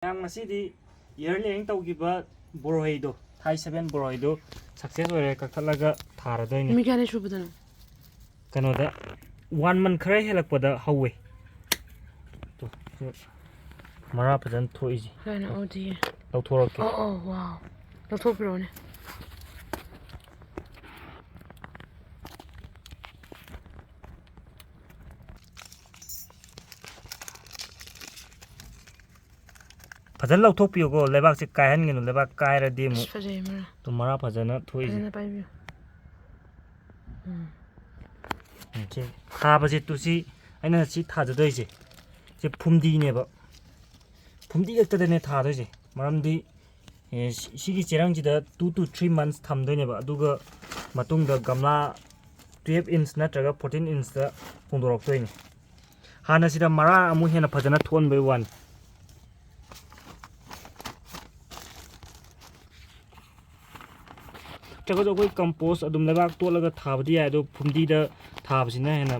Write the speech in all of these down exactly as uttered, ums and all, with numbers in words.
ꯃꯌꯥꯝ, ꯉꯁꯤꯗꯤ year laying ꯇꯧꯈꯤꯕ ꯕꯣꯔꯣꯏꯗꯣ, ꯊꯥꯏ ꯁꯚꯦꯟ ꯕꯣꯔꯣꯏꯗꯣ success ꯑꯣꯏꯔꯦ, ꯀꯛꯊꯠꯂꯒ ꯊꯥꯔꯗꯣꯏꯅꯦ꯫ ꯅꯨꯃꯤꯠ ꯀꯌꯥꯅꯤ ꯁꯨꯕꯗꯅꯣ? ꯀꯩꯅꯣꯗ one month ꯈꯔ ꯍꯦꯜꯂꯛꯄꯗ ꯍꯧꯋꯦ꯫ ꯇꯨ, ꯁꯤ ꯃꯔꯥ ꯐꯖꯅ ꯊꯣꯛꯏꯁꯦ꯫ ꯀꯩꯅꯣ ꯑꯣꯗꯤꯌꯦ꯫ ꯂꯧꯊꯣꯔꯛꯀꯦ꯫ ꯑꯣ ꯑꯣ ꯋꯥꯎ꯫ ꯂꯧꯊꯣꯛꯄꯤꯔꯛꯑꯣꯅꯦ꯫ ꯐꯖꯅ ꯂꯧꯊꯣꯛꯄꯤꯌꯨꯀꯣ, ꯂꯩꯕꯥꯛꯁꯦ ꯀꯥꯏꯍꯟꯒꯅꯨ, ꯂꯩꯕꯥꯛ ꯀꯥꯏꯔꯗꯤ ꯑꯁ ꯑꯃꯨꯛ ꯐꯖꯩ ꯃꯔꯥ꯫ ꯇꯨ ꯃꯔꯥ ꯐꯖꯅ ꯊꯣꯛꯏꯁꯦ꯫ ꯐꯖꯅ ꯄꯥꯏꯕꯤꯌꯨ꯫ ꯎꯝ꯫ ꯎꯝ, ꯁꯤ ꯊꯥꯕꯁꯦ ꯇꯨ ꯁꯤ ꯑꯩꯅ ꯁꯤ ꯊꯥꯖꯗꯣꯏꯁꯦ ꯁꯤ ꯐꯨꯝꯗꯤꯅꯦꯕ꯫ ꯐꯨꯝꯗꯤ ꯈꯛꯇꯗꯅꯦ ꯊꯥꯗꯣꯏꯁꯦ꯫ ꯃꯔꯝꯗꯤ ꯑꯦ, ꯁꯤ- ꯁꯤꯒꯤ ꯆꯦꯔꯪꯁꯤꯗ two to three months ꯊꯝꯗꯣꯏꯅꯦꯕ꯫ ꯑꯗꯨꯒ ꯃꯇꯨꯡꯗ ꯒꯝꯂꯥ twelve inch ꯅꯠꯇ꯭ꯔꯒ fourteen inch ꯇ ꯍꯣꯡꯗꯣꯔꯛꯇꯣꯏꯅꯦ꯫ ꯍꯥꯟꯅ ꯁꯤꯗ ꯃꯔꯥ ꯑꯃꯨꯛ ꯍꯦꯟꯅ ꯐꯖꯅ ꯊꯣꯛꯍꯟꯕꯩ ꯋꯥꯅꯤ꯫ ꯅꯠꯇ꯭ꯔꯒꯁꯨ ꯑꯩꯈꯣꯏ compost ꯑꯗꯨꯝ ꯂꯩꯕꯥꯛ ꯇꯣꯠꯂꯒ ꯊꯥꯕꯗꯤ ꯌꯥꯏ, ꯑꯗꯣ ꯐꯨꯝꯗꯤꯗ ꯊꯥꯕꯁꯤꯅ ꯍꯦꯟꯅ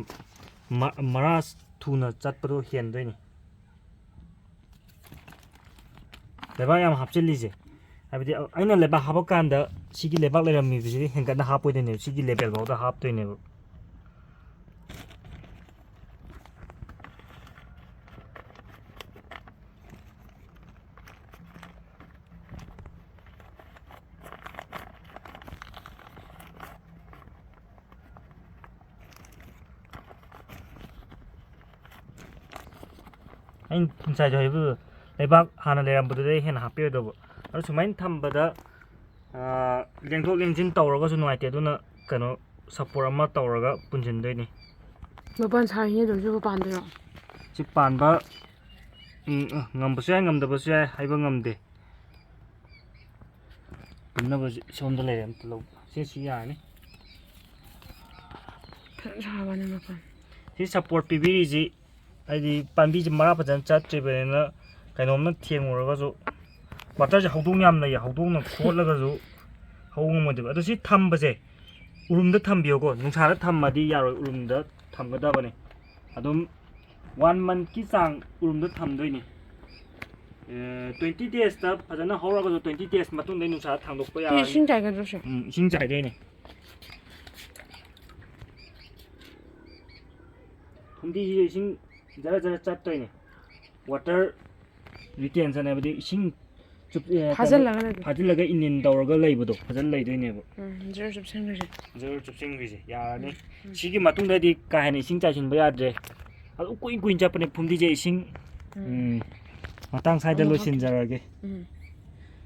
ꯃ- ꯃꯔꯥ ꯊꯨꯅ ꯆꯠꯄꯗꯣ ꯍꯦꯟꯗꯣꯏꯅꯤ꯫ ꯂꯩꯕꯥꯛ ꯌꯥꯝ ꯍꯥꯞꯆꯤꯜꯂꯤꯁꯦ, ꯍꯥꯏꯕꯗꯤ ꯑꯩꯅ ꯂꯩꯕꯥꯛ ꯍꯥꯞꯄꯀꯥꯟꯗ ꯁꯤꯒꯤ ꯂꯩꯕꯥꯛ ꯂꯩꯔꯝꯃꯤꯕꯁꯤꯗꯤ ꯍꯦꯟꯒꯠꯅ ꯍꯥꯞꯄꯣꯏꯗꯣꯏꯅꯦꯕ, ꯁꯤꯒꯤ level ꯐꯥꯎꯗ ꯍꯥꯞꯇꯣꯏꯅꯦꯕ꯫ ꯑꯩꯅ ꯉꯁꯥꯏꯁꯨ ꯍꯥꯏꯕꯗꯨ, ꯂꯩꯕꯥꯛ ꯍꯥꯟꯅ ꯂꯩꯔꯝꯕꯗꯨꯗꯩ ꯍꯦꯟꯅ ꯍꯥꯞꯄꯤꯔꯣꯏꯗꯧꯕ꯫ ꯑꯗꯨ ꯁꯨꯃꯥꯏꯅ ꯊꯝꯕꯗ, ꯑꯥ, ꯂꯦꯡꯊꯣꯛ ꯂꯦꯡꯁꯤꯟ ꯇꯧꯔꯒꯁꯨ ꯅꯨꯡꯉꯥꯏꯇꯦ, ꯑꯗꯨꯅ ꯀꯩꯅꯣ, support ꯑꯃ ꯇꯧꯔꯒ ꯄꯨꯟꯁꯤꯟꯗꯣꯏꯅꯤ꯫ ꯃꯄꯥꯟ ꯁꯥꯔꯤꯉꯩ ꯑꯗꯨꯝ ꯁꯤꯕꯨ ꯄꯥꯟꯗꯣꯏꯔꯣ? ꯁꯤ ꯄꯥꯟꯕ, ꯎꯝ, ꯑ, ꯉꯝꯕꯁꯨ ꯌꯥꯏ, ꯉꯝꯗꯕꯁꯨ ꯌꯥꯏ, ꯍꯥꯏꯕ ꯉꯝꯗꯦ꯫ ꯄꯨꯟꯅꯕꯁꯤ ꯁꯣꯝꯗ ꯂꯩꯔꯦ, ꯑꯝꯇ ꯂꯧ꯫ ꯁꯤ, ꯁꯤ ꯌꯥꯔꯅꯤ꯫ ꯐꯖꯅ ꯁꯥꯕꯅꯦ ꯃꯄꯥꯟ꯫ ꯁꯤ support ꯄꯤꯕꯤꯔꯤꯁꯤ ꯍꯥꯏꯗꯤ ꯄꯥꯝꯕꯤꯁꯤ ꯃꯔꯥ ꯐꯖꯅ ꯆꯠꯇ꯭ꯔꯤꯕꯅꯤꯅ ꯀꯩꯅꯣꯝꯅ ꯊꯦꯡꯉꯨꯔꯒꯁꯨ, water ꯁꯦ ꯍꯧꯗꯣꯡ ꯌꯥꯝ ꯂꯩꯌꯦ, ꯍꯧꯗꯣꯡꯅ ꯈꯣꯠꯂꯒꯁꯨ ꯍꯧ ꯉꯝꯃꯣꯏꯗꯣꯏꯕ꯫ ꯑꯗꯣ ꯁꯤ ꯊꯝꯕꯁꯦ ꯎꯔꯨꯝꯗ ꯊꯝꯕꯤꯌꯣꯀꯣ, ꯅꯨꯡꯁꯥꯗ ꯊꯝꯃꯗꯤ ꯌꯥꯔꯣꯏ, ꯎꯔꯨꯝꯗ ꯊꯝꯒꯗꯕꯅꯦ꯫ ꯑꯗꯨꯝ one month ꯀꯤ ꯆꯥꯡ ꯎꯔꯨꯝꯗ ꯊꯝꯗꯣꯏꯅꯦ꯫ ꯇ꯭ꯋꯦꯟꯇꯤ ꯗꯦꯖꯇ ꯐꯖꯅ ꯍꯧꯔꯒꯁꯨ ꯇ꯭ꯋꯦꯟꯇꯤ ꯗꯦꯖ ꯃꯇꯨꯡꯗ ꯅꯨꯡꯁꯥ ꯊꯥꯡꯗꯣꯛꯄ ꯁꯤ ꯌꯥꯔꯅꯤ꯫ ꯏꯁꯤꯡ ꯆꯥꯏꯒꯗ꯭ꯔꯣ ꯁꯦ? ꯎꯝ, ꯏꯁꯤꯡ ꯆꯥꯏꯗꯣꯏꯅꯦ꯫ ꯐꯨꯝꯗꯤꯁꯤꯁꯨ ꯏꯁꯤꯡ ꯖꯔ ꯖꯔ ꯆꯠꯇꯣꯏꯅꯦ꯫ ꯋꯥꯇꯔ ꯔꯤꯇꯦꯟꯁꯟ ꯍꯥꯏꯕꯗꯤ ꯏꯁꯤꯡ ꯆꯨꯞ-, ꯑꯦ, ꯀꯩꯅꯣ, ꯐꯥꯖꯤꯜꯂꯒ ꯂꯩꯕ꯫ ꯐꯥꯖꯤꯜꯂꯒ ꯏꯟ ꯏꯟ ꯇꯧꯔꯒ ꯂꯩꯕꯗꯣ ꯐꯖꯅ ꯂꯩꯗꯣꯏꯅꯦꯕ꯫ ꯎꯝ, ꯖꯔ ꯆꯨꯞꯁꯤꯟꯈ꯭ꯔꯁꯦ꯫ ꯖꯔ ꯆꯨꯞꯁꯤꯟꯈ꯭ꯔꯤꯁꯦ ꯌꯥꯔꯅꯤ꯫ ꯎꯝ꯫ ꯁꯤꯒꯤ ꯃꯇꯨꯡꯗꯗꯤ ꯀꯥ ꯍꯦꯟꯅ ꯏꯁꯤꯡ ꯆꯥꯏꯁꯤꯟꯕ ꯌꯥꯗ꯭ꯔꯦ꯫ ꯑꯗꯨꯝ ꯀꯨꯏ ꯀꯨꯏꯅ ꯆꯠꯄꯅꯦ ꯐꯨꯝꯗꯤꯁꯦ ꯏꯁꯤꯡ꯫ ꯎꯝ꯫ ꯎꯝ꯫ ꯃꯇꯥꯡ ꯁ꯭ꯋꯥꯏꯗ ꯑꯃꯨꯛ ꯂꯣꯏꯁꯤꯟꯖꯔꯒꯦ꯫ ꯎꯝ꯫